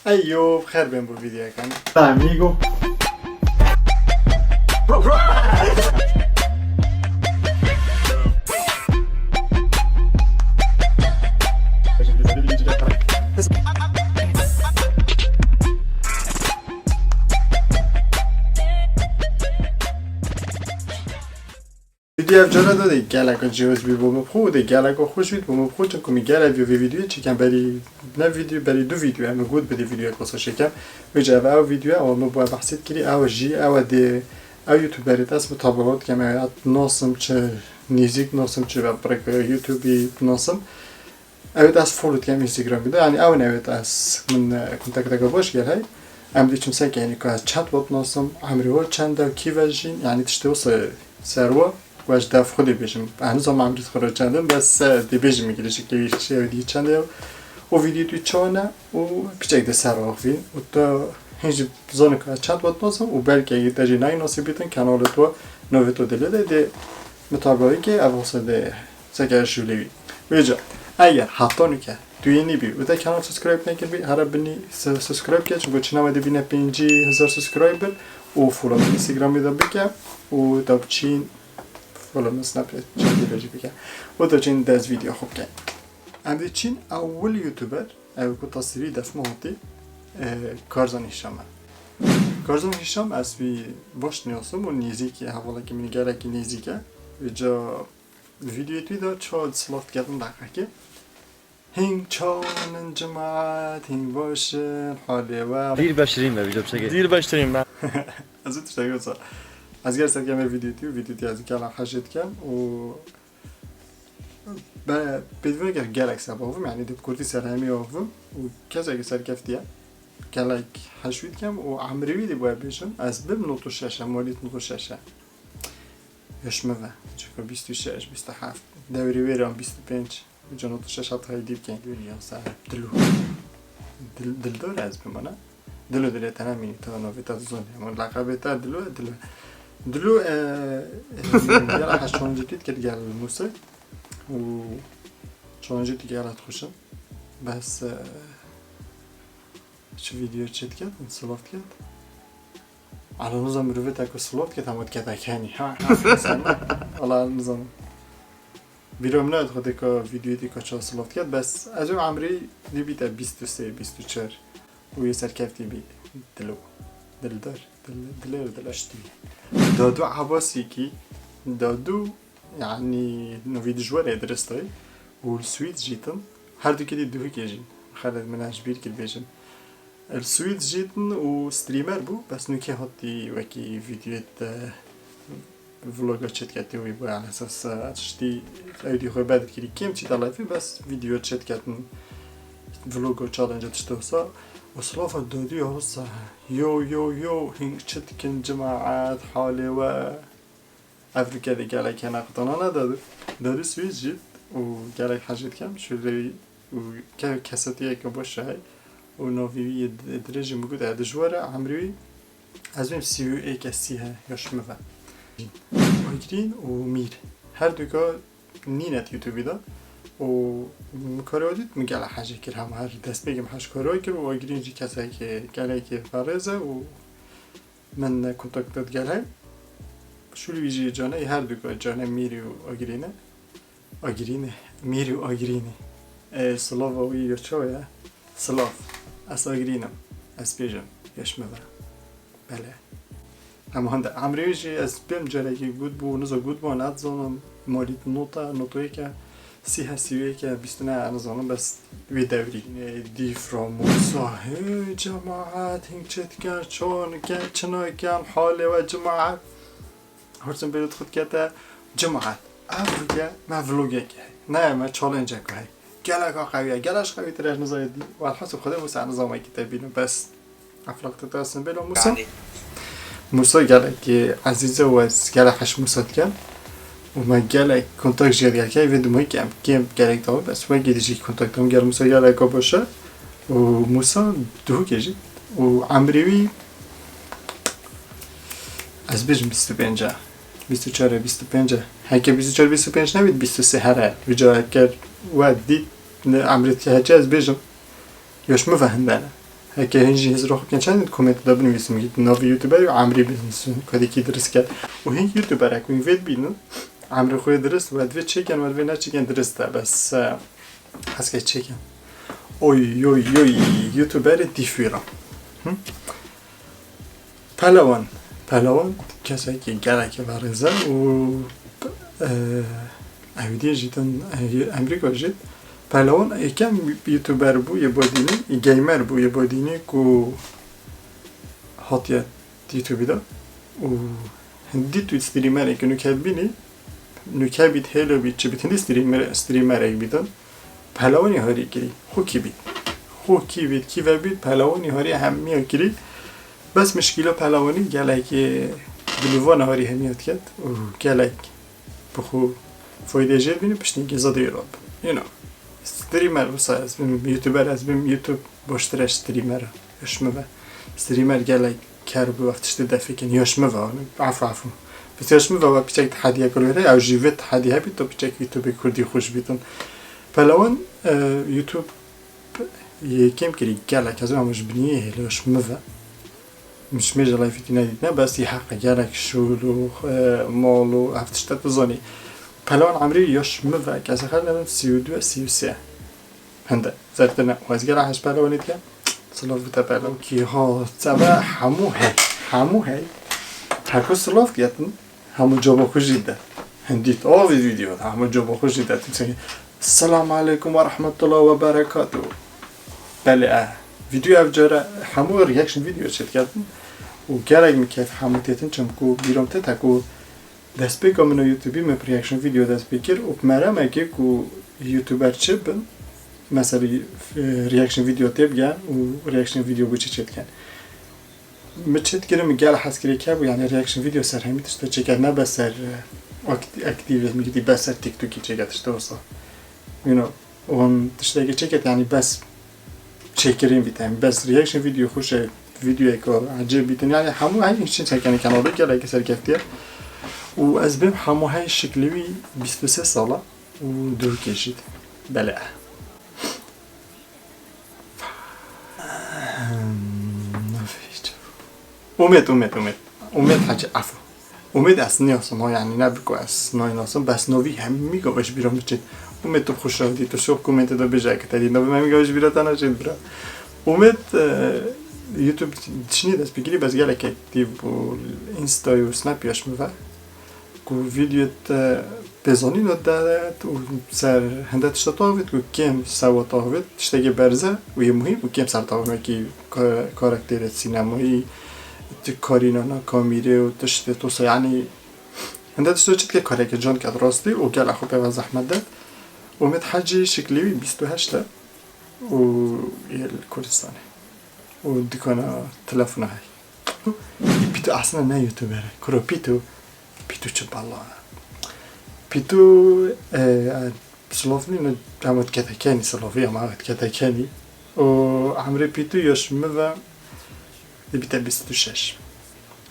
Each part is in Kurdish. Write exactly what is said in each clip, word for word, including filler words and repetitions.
Ey yo, xêr bên bo vîdeoyekan. Amigo. Vîdeoya ev cara de dê geleka cihaz bî bo min xwe û dê geleka xweş bît bo min xwe, çimkû min gelek vê vîdeoyê çêkem berî ne vîdeo, berî du vîdeo, em got bidê vîdeoyek wisa çêkem. Vêca ev ew vîdeoya ew min bo behsê dikirî, ew jî ew dê ew YouTuberê te ez mutabaqat dikem, ew ya nasim çi nêzîk nasim çi ve pirek YouTubî nasim. Ew ê ez follow dikem Instagramê de. Yanî ew ne, ew ê ez min, e, kontakteke baş gel hey. Em dê çim se ke, yanî ka ez çend wet nasim, emrê we çend e, kî ve jîn, yanî tiştê wisa ser we, we ji dev xwe dê bêjim. Ez nizam emrê xwe re çend in, bes se dê bêjim, min girişik kê şey ew dî çend e. O vîdeo tu çawa ne, û piçek de ser axivîn, û tu hin jî zanî ka ez çend wet nasim, û belkî te jî nayê nasîbîtin, kanalê tu, navê tu dilê de, dê mitabaîkê, ev wisa dê Seke şûlê wî. Vêca, eger heta nûke tu yê nîbî û te kanal subscribe nekiribî, here binî se-, subscribe ke, çimkû çi nawe dibîne pêncî hezar subscriber û follow Instagramê de bike û te biçîn follow min Snapchat çendî re jî bike û te çîn dest vîdeo xwe bike. Em dê çîn ewil YouTuber, ew ku tasîrî dest min hatî, e, Karzan Hîşam e. Karzan Hîşam ez wî baş dinasim û nêzîkî, hevalekî min gelekî nêzîk e. Vêca Vîdyoyê tu de çawa silav diketin deqekê. Hîn çawan in cemaet, hîn baş in, halê we. Dîr beşirîn me, vîdyo çekê. Dîr beşirîn me. Ez ê tiştekî wisa. Ez ger serkeme vîdyoyê tu, vîdyoyê tu ez gela hejê dikem û be, pêdivî ger gelek seba avim, yanî di kurdî ser hemî avim û kesekî serkeftî ye. Gelek hej wî dikem û emrê wî dê bûye bêjim, ez bim nod û şeş e, malît nod û şeş e. Yaş min ve. Çiko bîst û şeş, bîst û heft. Devrî wê re bîst û pênc. Uca nod û şeş hat hay dî bikên. Dûnî ya ser. Dilo. Dil-, Dildor ez bim ana. Dilo dilê te nemînî, te navê te dizanî. Ama leqebê te Dilo, Dilo. Dilo, e, e, gel ez çancî tu dikir gel Musa. Û çancî tu gel ez xweşim. Bes, e, Çi vîdeo çê diket, silav diket? Ala nizam mirovê te ku silav diket, hema dikete kenî. Ha, ha, sen ne? Ala nizam. Bîra min nayet xwe dê ka vîdeoyê dê ka ça silav diket, bes ez û emrê dê bîte bîst û sê, bîst û çar. Û yê serkeftî bî dilo. Dildar. Dil-, dilêr dilaştî. Dadu Ebasîkî, Dadu, yanî, novî dijwar ê diristayî. Û li Swîd jîtin. Her dukê dî duhukê jîn. Xeled min ez ji bîr kir bêjim. Li Swîd jîtin û streamer bû, bes nûkê hatî wekî vîdyoyê te vloga çêdiketî wî bû, yani esas, e, tiştî ew dî xwe bed dikirî, kêm çî te live, bes vîdyo çêdiketin, vloga, challenge tiştê wisa. Û silafa Dadû ya wisa, yo, yo, yo, hîn çi dikin cemaet, halê we. Ev dûke de gelek hene qutanana Dadû. Dadû Swîd jî û gelek hejê dikem, şûlê wî û ke-, kesetiyeke baş e û navê wî yê di-, dirêj e, min got, e, dijwar e, emrê wî ez bêm sî û êk e, sî he, ya ji min ve. Agirîn û Mîr. Her dûka nîne di YouTube de û min karê wî dît, min gelek hejê kir, hema her destpêkê min hej karê wî kir û Agirîn jî kesekê gelekê berêz e û Min kontakte digel hey. Şûlî wî jî canê, her du ka canê Mîrî û Agirîne. Agirîne, Mîrî û Agirîne. E, silava wî ya çawa ye? Silav. Ez Agirîn im. Ez bêjim, ya ji min ve. Bele. Em hinde emrê wî jî ez bêm carekî got bû, niza got bû, nedizanim. Malî nota, notoyeke. Sî hesî wê ke bîst ne, nizanim, bes wê dewrî. Dîfra Musa, hey cemaet, hîn çi dikin, çon kin, çi nakin, halê we cemaet. Hursin bêrê xwe dikete, cemaet. Ev vlogê me vlogek e. Ne me challengeek hey. Gelek a qewiye, gelek qewîtir e, nizayê dî. Welhasil Xwedê Musa nizamekî te bînim, bes. Eflak te dest bêlo Musa. Yani. Musa gelek ezîz e û ez gelek hej Musa dikim. Û me gelek kontak jê dikin. Key vê dumê ki em kêm gelek dawî, bes wekî dijî kontak dam gel Musa gelek baş e. Û Musa duhukê jî. Û emrê wî ez bêjim bîst û pênc e. Bîst û çar e, bîst û pênc e. Heke bîst û çar, bîst û pênc nebît, bîst û sê here. Vîca heker we dît, ne emrê te hece ez bêjim. Ya ji min ve hinde ne. Heke hîn jî hizra xwe bikin çend, komentê de binivîsin, navê youtuberê û emrê binivîsin, ku hêdî kî dirist ket. Û hîn youtuberek wî vê dibînin, emrê xwe yê dirist, we divê çêkin, we divê neçêkin, dirist e, bes, e, hezke çêkin. Oy, oy, oy, youtuberê dîf wî re. Hı? Pelewan. Pelewan kesekî gelekî berêz e û, e, ew dî jî din, e, Amerîka jî. Pelewan yekem youtuber bû yê badînî, gamer bû yê badînî ku hatiye YouTubeî de û hindî tu streamerekî nûke dibînî, nûke bît, hêlo bît, çi bît, hindî streamer-, streamerek bîtin. Pelewanî harî kirî. Xwe kî bît? Xwe kî bît? Kî ve bît? Pelewanî harî hemiya kirî. Bes mişkîla pelewanî gelekê dilûvan harî hemiya diket û gelek bi xwe faydê jê dibînî, piştî kî zidî rabin. You know. Streamer wisa ez bim, youtuber ez bim, YouTube baştir e streamer e. Ji min ve. Streamer gelek ker bû, ev tiştê defê kin. Ya ji min ve, efû, efû. Bes ya ji min ve, we piçek tehediyek li wêre, ew jî vê tehedî hebî, tu piçek YouTubeê Kurdî xweş bîtin. Pelewan, e, YouTube yê kêm kirî gelek, ez ê ji biniyê hêlê ya ji min ve. Min ji mêj live-ê nedîtine, bes yê heqe gelek şûl û, e, mal û ev tişte tu zanî. Pelewan emrî ya ji min ve, kesê xel nebim, sî û du, sî û sê. Hinde, zertine, û ez gelek hej pelewanî dikim. Silav bite pelew kî ha, sebe hemû hey, hemû hey. Heko silav diyetin, hemû coba xwe jî de. Hindî, o vî video, hemû coba xwe jî de. Tim seni, Selamu aleykum ve rahmetullah ve berekatuh. Belê, e. Video ev cara hemû reaction video çêdiketin. Û gelek min keyf hemû têtin, çimku bîrom tê te ku destpêka min û YouTubeî me bi reaction video dest pê kir û bi meremekê ku YouTuber çi bin, mesela, e, reaction video tê bigen û reaction video bo çi çêdiken. Min çêdikirin, min gel hez kirê ke bû, yani reaction video ser hemî tişta çêket, ne bes ser, e, akti-, aktîvî, min gidî bes ser TikTokî çêket tişta wisa. You know, wan tiştekê çêket, yani bes çêkirin bîtin, yani bes reaction video xweş e, videoyek ecêb bîtin, yani hemû hemî çi çêkenê kenalê gelekî serkeftiye. Û ez bêm hemû hey şiklî wî bîst û sê sala û dûrkê jî. Belê. Umêt, Umêt, Umêt. Umêt Hacı, efû. Umêt ez niyasim, ha, yani ne bi ku ez naynasim, bes novî hemî gava ji bîra min çêt. Umêt tu xweş hatî, tu şok komentê de bêje ke te dî, novî hemî gava ji bîra te neçêt bira. Umêt, e, YouTube çinî dest pê kirî, bes gelek aktîv bû, Insta û Snap ya ji min ve. Ku videoyê te pêzanîna de û ser hinde tişta tavêt ku kêm sewa tavêt, tiştekê berze û yê muhîm û kêm ser tavêt, wekî ka-, karakterê sînemayî, ti karînana kamîrê û tiştê tosa, yanî hinde tişta çi dike kareke can ket rastî û gelek xwe pê ve zehmet de. Umêt Hecî şiklî wî bîst û heşt e û yê li Kurdistanê û dikana telefona hey. Pîtû aslında ne YouTuber e. Kuro Pîtû. Pîtû çi bala. Pîtû, e, e, silav nîne, em wet ketekenî silavî, em wet ketekenî. Û emrê Pîtû ya ji min ve dibîte bîst û şeş.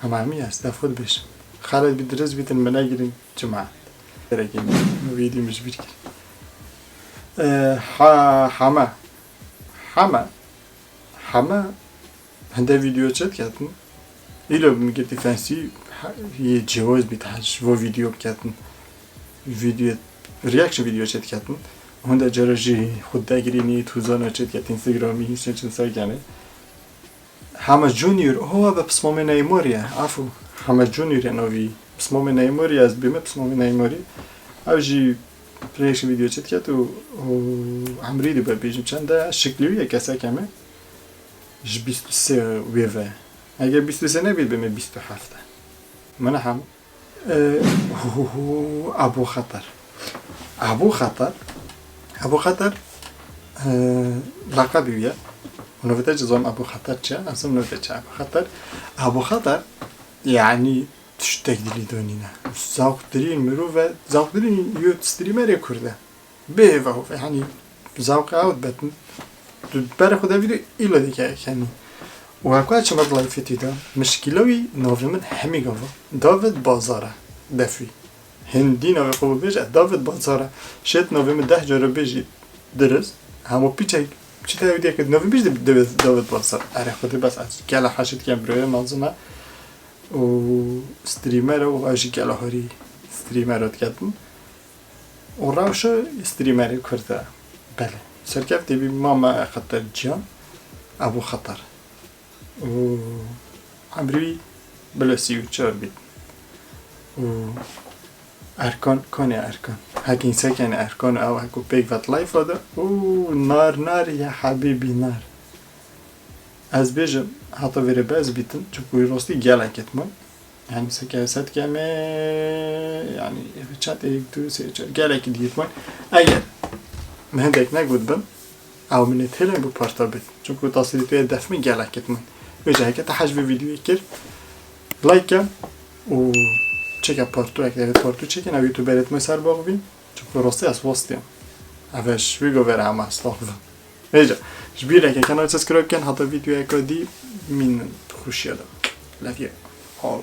Hema hemî ez def xwe dibêjim. Xelet bî, dirist bîtin, min negirîn, cemaet. Gerekê min, min vîdî min ji bîr kir. E, ha, heme. Heme. Heme hinde video çêdiketin. Îlo bi min girtî fensî, he, yê cêwaz bît, he, ji bo video biketin. Video, reaction video çêdiketin. Hinde cara jî xwe degirînî, tûzana çêdiket Instagramî, hîn çin ser kenê. Heme Junior, oha be pismamê Neymarî ye. Afû, Heme Junior ye navî. Pismamê Neymarî ye, ez bême pismamê Neymarî. Ew jî reaction video çêdiket û, û emrî dibe bêjim çend e, şiklî wî ye kesek heme. Ji bîst û sê wê ve. Eger bîst û sê nebî, bême bîst û heft e. Min hem, e, hu, hu, hu, Abu Xeter. Abu Xeter, Abu Xeter, e, laqebî wî ye. Û navê te jî zam Abu Xeter çi ye? Ez zam navê te çi ye? Abu Xeter. Abu Xeter, yani, tiştek dilî donîne. Zewqtirîn mirov e, zewqtirîn yo streamerê Kurd e. Bê hêva hov e, hani zewqê ew dibetin. Tu berê xwe de vîdyo îlo dike kenî. Û hevka çima di lifetî de, mişkîla wî navê min hemî gava. David Bazar e, defî. Hindî navê xwe bibêje, David Bazar e. Şêt navê min deh cara bêjî dirist. Hema piçek Çi te ew diye ke novî bij de David, David Watson. Erê xwedê bes ez gela heşit kem broye mezin e. Û streamer e û ew jî gela harî streamer e diketin. Û rewşa streamerê Kurd e. Belê. Serkeftê bî mama xeter ciyan. Ebû xeter. Û emrî wî bila sî û çar bît. Û Erkan, kanê Erkan. Hekî sekene Erkan ew heko pêk vet life de. Û nar nar ya hebîbî nar. Ez bêjim heta vêrê be ez bîtin. Çunku wî rostî gelek etman. Yani seke set keme yani çat êk, du, sê, çar, gelekî dîtman. Eger min hindek negotbin, ew min ê têlin bi parta bit. Çunku tasîrê tu yê def min gelek etman. Vêca heke te hej vê vîdeoyê kir, like ke û çeke part two, eger part two çekin, ew youtuberê me ser baxivîn. Çunku rastî ez wastiyam. Ev e ji wî govera hema ez taxivim. Vêca, ji bîr neke kanal subscribe ken, hata vîdeoyeka dî mînin xweşiya de. Love you all.